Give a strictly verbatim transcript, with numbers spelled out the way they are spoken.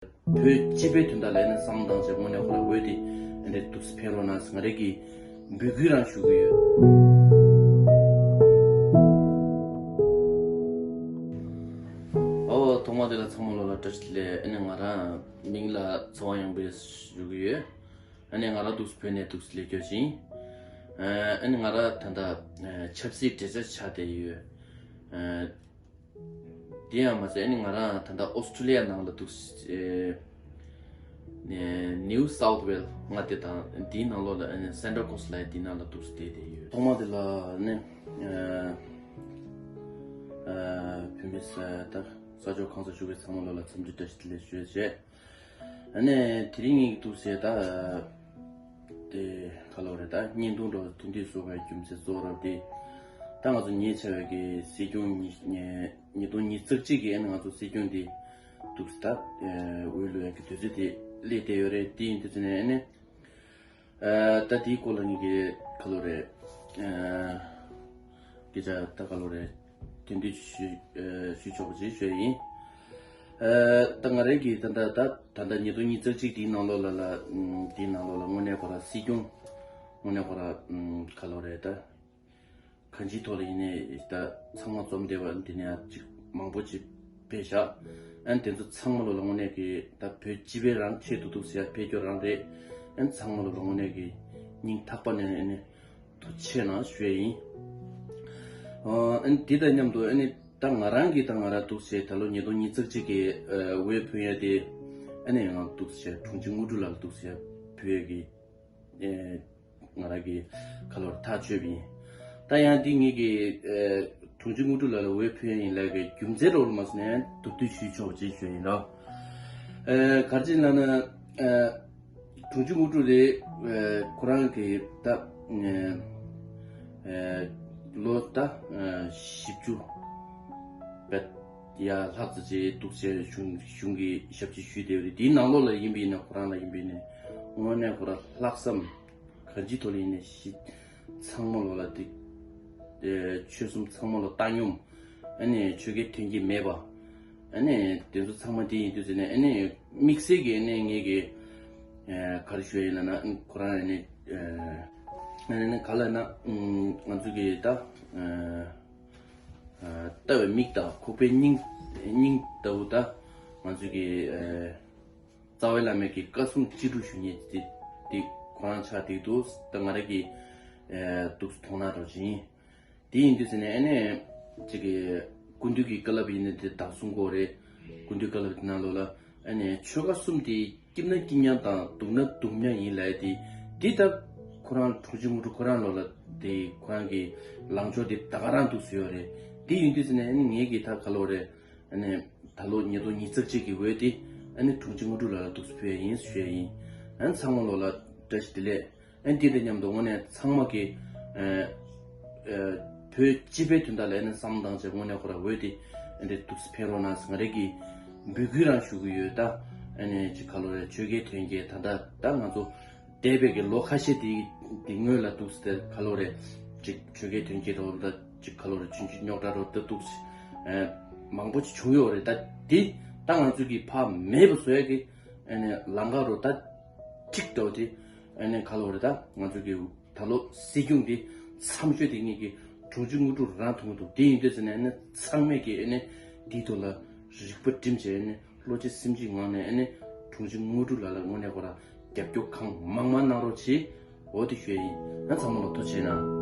བོད་སྤྱི་པའི་དོན་དག་ལ་ཨ་ནི་བསམ་བློ་བཏང་བྱས་དངོས་གནས་ཁོ་ར་འོས་དེ་ཨ་འདྲས་འདུག་སེ་ཕེབས་རོགས་གནང་ཟེར་ང་རང་གིས་འབོད་སྐུལ་རང་ཞུ་གི་ཡོད། ཨོ་ཐོག་མ་དེ་ལ་ཚང་མ་ལོ་ལ་བཀྲ་ཤིས་བདེ་ལེགས། ཨ་ནི་ང་རང་མིང་ལ་ཚེ་དབང་གཡང་འཕེལ་ཞུ་གི་ཡོད། ཨ་ནི་ང་རང་འདུག་སེ་བོད་ནས་འདུག་སེ་ལས་སྐྱོར་བྱེད་ཡིན། ཨ་ནི་ང་རང་ད་ལྟ་ཆབ་སྲིད་འབྲེལ་ཆགས་ཆགས་བསྡད་ཡོད། དེ་ཡང་མ་ཟད་ཨ་ནི་ང་རང་ད་ལྟ་ཨོ་སི་ཁྲུ་ལི་ཡ་ནང་ལ་འདུག་སེ་ནིའུ་སའུཐ་ཝེལ་མངའ་སྡེ་དང་དེའི་ནང་ལོགས་ལ་ཨ་ནི་སན་ཊར་ཀོ་སི་ལབ་ཡ་དེའི་ནང་ལ་འདུག་སེ་བསྡད་བསྡད་ཡོད། ཐོག་མ་དེ་ལ་ཨ་ནི་བོད་མི་ས་ད་ས་ཕྱོགས་གང་སར་བཞུགས་པའི་ཚང་མ་ལོ་ལ་འཚམས་འདྲི་བཀྲ་ཤིས་བདེ་ལེགས་ཞུ་ཡ་བྱས། ཨ་ནི་དེ་རིང་ངེད་ཀྱི་འདུག་སེ་ད་དེ་ག་ལབ་རེད། ད་བརྙན་ཐུང་འདྲ་བོ་ཐོན་དུས་བཟོ་བའི་རྒྱུ་མཚན་གཙོ་བོ་ར་དེ་ད་ང་ཚོ་ཉེ་ཆར་བའི་གི་སྲིད་སྐྱོང་ཉིས་ཉིས་ཉིས་སྟོང་ཉི་ཤུ་རྩ་གཅིག་གི་ཨ་ནི་ང་ཚོ་སྲིད་སྐྱོང་དེ་འདུག་སེ་ད་འོས་བླུག་ཡ་གི་དུས་ཚོད་དེ་སླེབས་བསྡད་ཡོད་རེད། དེ་ཡིན་དུས་ཚོད་ནས་ཨ་ནི། ཨ་ད་དེའི་སྐོར་ལ་ངེད་ཀྱི་ག་ལབ་རེད། ཨ་སྐད་ཆ་ད་ག་ལབ་རེད། དེ་འདྲ་ཞུ་ཨ་ཞུ་ཆོག་པ་ཅིག་ཞུ་ཡ་ཡིན། ཨ་ད་ང་རང་གིས་ད་ལྟ་ད་ད་ལྟ་ཉིས་སྟོང་ཉི་ཤུ་རྩ་གཅིག་དེའི་ནང་ལོགས་ལ་ལ་ཨམ་དེའི་ནང་ལོགས་ལ་དངོས་གནས་ཁོ་ར་སྲིད་སྐྱོང་དངོས་གནས་ཁོ་ར་ཨམ་ག་ལབ་རེད་ད། གང་ཅིའི་ཐོག་ལ་ཡིན་ནའི་ད་ཚང་མ་འཛོམས་བསྡད་པ་འདི་ནས་ཅིག་མང་པོ་ཅིག་ཕེབས་ཤག་ཨ་ནི་དེ་ཚོ་ཚང་མ་ལོ་ལ་དངོས་གནས་ཀྱི་ད་བོད་སྤྱི་པའི་རང་ཆེད་དུ་འདུག་ཟེར་ཕེབས་རྒྱུ་རང་རེད། ཨ་ནི་ཚང་མ་ལོ་ལ་དངོས་གནས་ཀྱི་སྙིང་ཐག་པ་ནས་ཨ་ནི་ཐུགས་རྗེ་ཆེ་གནང་ཞུ་ཡ་ཡིན། ཨ་ནི་དེ་དང་མཉམ་དུ་ཨ་ནི་ད་ང་རང་གིས་ད་ང་རང་འདུག་ཟེར་ད་ལོ་ཉིས་སྟོང་ཉི་ཤུ་རྩ་གཅིག་གི་འོས་ཕུལ་ཡ་དེ་ཨ་ནི་ང་འདུག་ཟེར་དྲུང་ཆེ་དངོས་གྲུབ་ལགས་ལ་འདུག་ཟེར་ཕུལ་ཡ་གི་ཨེ་ང་རང་གི་ཁ་ལོར་ཐག་ཆོད་པ་ཡིན། ད་ཡང་འདི་ངེད་ཀྱི་ཨེ་དྲུང་ཆེ་དངོས་གྲུབ་ལགས་ལ་འོས་ཕུལ་ཡ་ཡིན་ལབ་ཀྱི་རྒྱུ་མཚན་རོགས་ལ་མ་སོང་ནས་མདོར་བསྡུས་ཞུས་ཆོག་ཅེས་ཞུ་ཡིན་རོགས། ཨེ་ག་རེ་ཡིན་ལབ་ན་ཨེ་དྲུང་ཆེ་དངོས་གྲུབ་རེད། ཨེ་ཁོ་རང་གི་ད་ཨེ་ལོ་ད་ཨེ་བཞི་བཅུ་བེད་ཡ་ལྷག་ཙམ་ཅིག་འདུག་ཟེར་གཞུང་གཞུང་གི་ཞབས་ཕྱི་ཞུས་བསྡད་པ་རེད། དེའི་ནང་ལོགས་ལ་ཡིན་པ་ཡིན་ན་ཁོ་རང་ལ་ཡིན་པ་ཡིན་ན་དངོས་གནས་ཁོ་རང་ལྷག་བསམ་གང་ཅིའི་ཐོག་ལ་ཡིན་ནའི་ཞིག་ཚང་མ་ལོ་ལ་དེ་ཨེ་ཆོལ་གསུམ་ཚང་མ་ལོ་བཏང་སྙོམས་ཨ་ནི་ཆོལ་ཁའི་དོན་གྱི་མེད་པ་ཨ་ནི་དེ་ཚོ་ཚང་མ་དེ་ཡིན་དུས་ཟེར་ནས་ཨ་ནི་དམིགས་བསལ་གྱི་ཨ་ནི་ངེད་ཀྱི་ཨེ་ག་རེ་ཞུ་ཡ་ཡིན་ལབ་ན་ཁོ་རང་ཨ་ནི་ཨེ་ཨ་ནི་ག་ལབ་ན་ང་ཚོ་གི་ད་ཨེ། ལྟ་བའི་མིག་དང་ཁོག་པའི་སྙིང་སྙིང་ལྟ་བུ་ད་ང་ཚོ་གི་རྩ་བའི་བླ་མའི་གི་བཀའ་གསུང་ཅི་སྒྲུབ་ཞུ་མཁན་དེ་དེ་ཁོ་རང་ཆགས་བསྡད་འདུག་ད་ང་རང་གི་འདུག་མཐོང་སྣང་རོགས་བྱིན། དེ་ཡིན་དུས་ཟེར་ནས་ཨ་ནི་ཅིག་གི་སྐུ་མདུན་གྱི་བཀའ་སློབ་ཡིན་ན་དེ་དག་གསུང་དགོས་རེད། སྐུ་མདུན་བཀའ་སློབ་དེ་ནང་ལོགས་ལ། ཨ་ནི་ཆོལ་ཁ་གསུམ་དེ་སྐྱིད་ན་སྐྱིད་མཉམ་དང་སྡུག་ན་སྡུག་མཉམ་ཡིན་ལབ་ཡ་དེ་འདི་ལྟ་ཁོ་རང་དྲུང་ཆེ་དངོས་གྲུབ་ཁོ་རང་ལོ་ལ་དེ་ཁོ་རང་གི་ལངས་ཕྱོགས་དེ་ད་ག་རང་འདུག་ཟེར་ཡོད་རེད། དེ་ཡིན་དུས་ཟེར་ནས་ཨ་ནི་ངེད་ཀྱི་ད་ག་ལོ་རེད། ཨ་ནི་ད་ལོ་ཉིས་སྟོང་ཉི་ཤུ་རྩ་གཅིག་གི་འོས་དེ་ཨ་ནི་དྲུང་ཆེ་དངོས་གྲུབ་ལགས་ལ་འདུག་ཕུལ་ཡ་ཡིན་ཞུ་ཡ་ཡིན། ཨ་ནི་ཚང་མ་ལོ་ལ་བཀྲ་ཤིས་བདེ་ལེགས། ཨ་འདི་དང་མཉམ་དུ་དངོས་གནས་ཚང་མ་གི་ཨ་ཨ་བོད་སྤྱི་པའི་དོན་དག་ལ་ཨ་ནི་བསམ་བློ་བཏང་བྱས་དངོས་གནས་ཁོ་ར་འོས་དེ་ཨ་འདི་འདུག་སེ་ཕེབས་རོགས་གནང་ཟེར་ང་རང་གིས་འབོད་སྐུལ་རང་ཞུ་གི་ཡོད། ད་ཨ་ནི་ཅིག་ག་ལོ་རེད། ཆོལ་ཁའི་དོན་རྐྱེན་ད་ལྟ་ད་ང་ཚོ་འདས་པའི་གི་ལོ་ཁ་ཤས་དེ་དེ་སྔོན་ལ་འདུག་སེ་ག་ལོ་རེད། ཅིག་ཆོལ་ཁའི་དོན་རྐྱེན་རོགས་ད་ཅིག་ག་ལོ་རེད། ཆུང་ཆུང་རྙོག་དྲ་རོགས་ད་འདུག་སེ་ཨ་མང་པོ་ཅིག་བྱུང་ཡོད་རེད། ད་དེ་ད་ང་ཚོ་གི་ཕ་མེད་པ་བཟོ་ཡ་གི་ཨ་ནི་ལམ་ཁ་རོ་ད་གཅིག་འདྲ་བོ་དེ་ཨ་ནི་ག་ལབ་རེད། ད་ང་ཚོ་གི་ད་ལོ་སྲིད་སྐྱོང་དེ་མཚམས་སྦྱོར་དེ་ངེད་ཀྱི་དྲུང་ཆེ་དངོས་གྲུབ་རང་ཐོན་གྱི་འདུག་དེ་ཡིན་དུས་ཟེར་ནས་ཨ་ནི་ཚང་མས་ཀྱི་ཨ་ནི་དེའི་ཐོག་ལ་རིག་པ་བསྒྲིམས་བྱས་ཨ་ནི་བློ་གཅིག་སེམས་གཅིག་ངང་ནས་ཨ་ནི་དྲུང་ཆེ་དངོས་གྲུབ་ལགས་ལ་དངོས་གནས་ཁོ་ར་རྒྱབ་སྐྱོར་གང་མང་མང་གནང་རོགས་བྱེད། འོ་དེ་ཞུ་ཡ་ཡིན། ཨ་ཚང་མ་ལ་ཐུགས་རྗེ་ཆེ་གནང་།